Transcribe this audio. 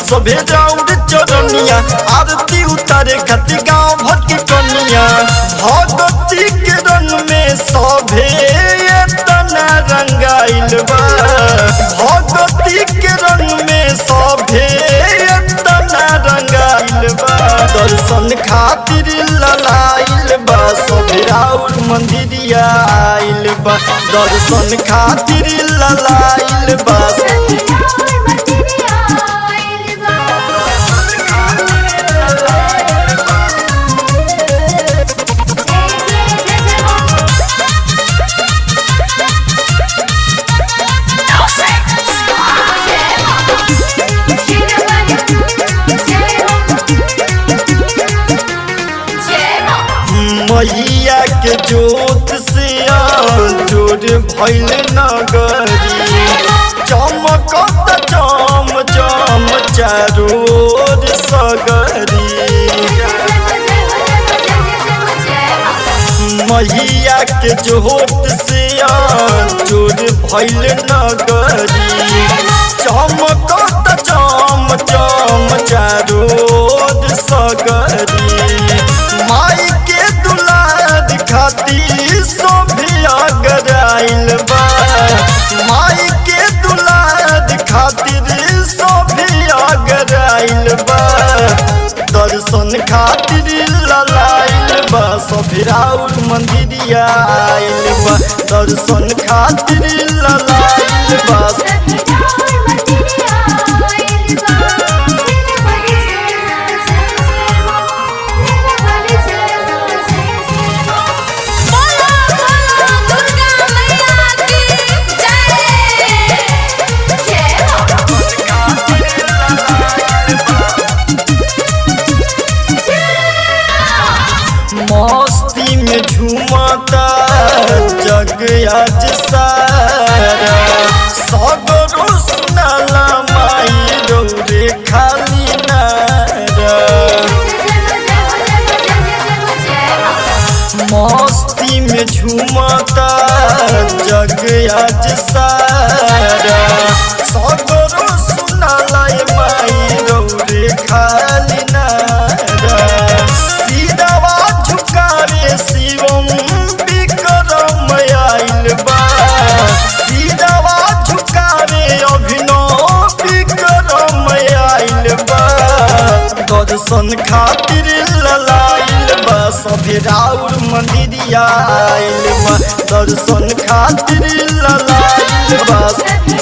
सभे राउर चरनिया, आरती उतारे खातिर गाँव भर के कनिया। भगवती के रंग में सभे एतना रंगाइल बा, भगवती के रंग में सभे एतना रंगाइल बा। दर्शन खातिर ललाइल बा, सभे राउर मंदिरिया आइल बा। दर्शन खातिर ललाइल बा। सखी राउर मंदिरिया आइल बा। जय जय जय जय हो। जय हो। जय हो। मैया के जोत से जोर भइल नगरी, चमकत चम चम चारो ओर सगरी। मैया के जोत से जोर भइल नगरी, चमकत चम चम चारो ओर सगरी। माई के दुलार खातिर सभे अगराइल बा, माई के दुलार खातिर सभे अगराइल बा। दर्शन खातिर ललाइल बा, सभे राउर मंदिरिया आइल बा। दर्शन खातिर ललाइल बा। सखी राउर मंदिरिया आइल बा। सिर बलि जय जय जय हो। सिर बलि जय जय जय हो। बोलो बोलो दुर्गा मैया की जय। जय हो। मस्ती में झूमता जग आज सारा, सगरो सुनाला माई रौरे खाली नारा। जय हो जय हो जय हो जय जय हो जय हो। मस्ती में झूमता जग आज सारा, सगरो सुनाला माई रौरे खाली नारा। सीधावा झुकावे शिवम विक्रम आइल बा, सीधावा झुकावे अभिनव विक्रम आइल बा। दर्शन खातिर ललाइल बा, सभे राउर मंदिरिया आइल बा। दर्शन खातिर ललाइल बा। सखी